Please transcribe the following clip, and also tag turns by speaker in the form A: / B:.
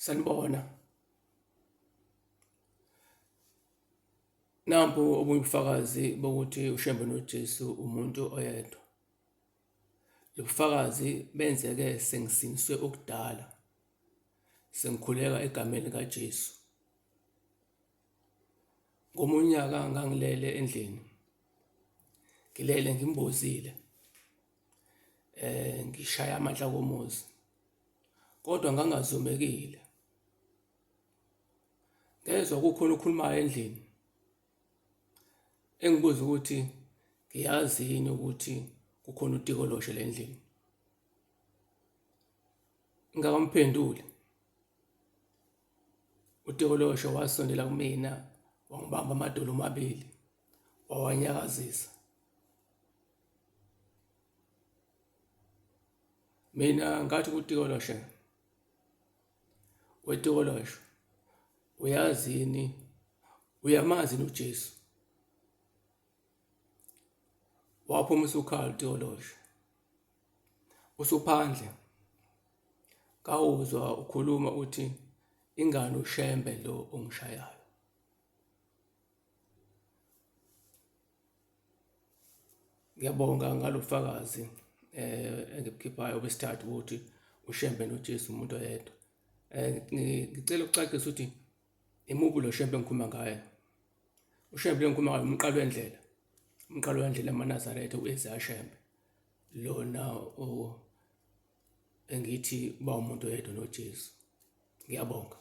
A: Sanibona. Nampu obunye ubufakazi bokuthi uShembe noJesu umuntu oyedwa. Lobufakazi benzeke sengisindiswe okudala, sengikhuleka egameni likaJesu. Ngomunye unyaka ngangilele endlini, ngilele ngimbozile, ngishaya amandla komuzi kodwa ngangazumekile. Ngezwa kukhona okhulumayo endlini engibuza ukuthi ngiyazi yini ukuthi kukhona utikoloshe la endlini. Ngingakamphenduli utikoloshe wasondela kumina wangibamba amadolo omabili wawanyakazisa. Mina ngathi kutikoloshe, wetikoloshe uyazi yini, uyamazi yini uJesu? Waphuma usukhala utikoloshe, usuphandle kawuzwa ukhuluma uthi ingane uShembe lo ongishayayo. Ngiyabonga ngalobufakazi engibukhiphayo obesithathu ukuthi uShembe noJesu umuntu oyedwa. Ngicela ukucacisa ukuthi imuphi lo Shembe engikhuluma ngaye. UShembe lo engikhuluma ngaye umqali wendlela, umqali wendlela yamaNazaretha u-Isaiah Shembe lona engithi uba umuntu oyedwa noJesu. Ngiyabonga.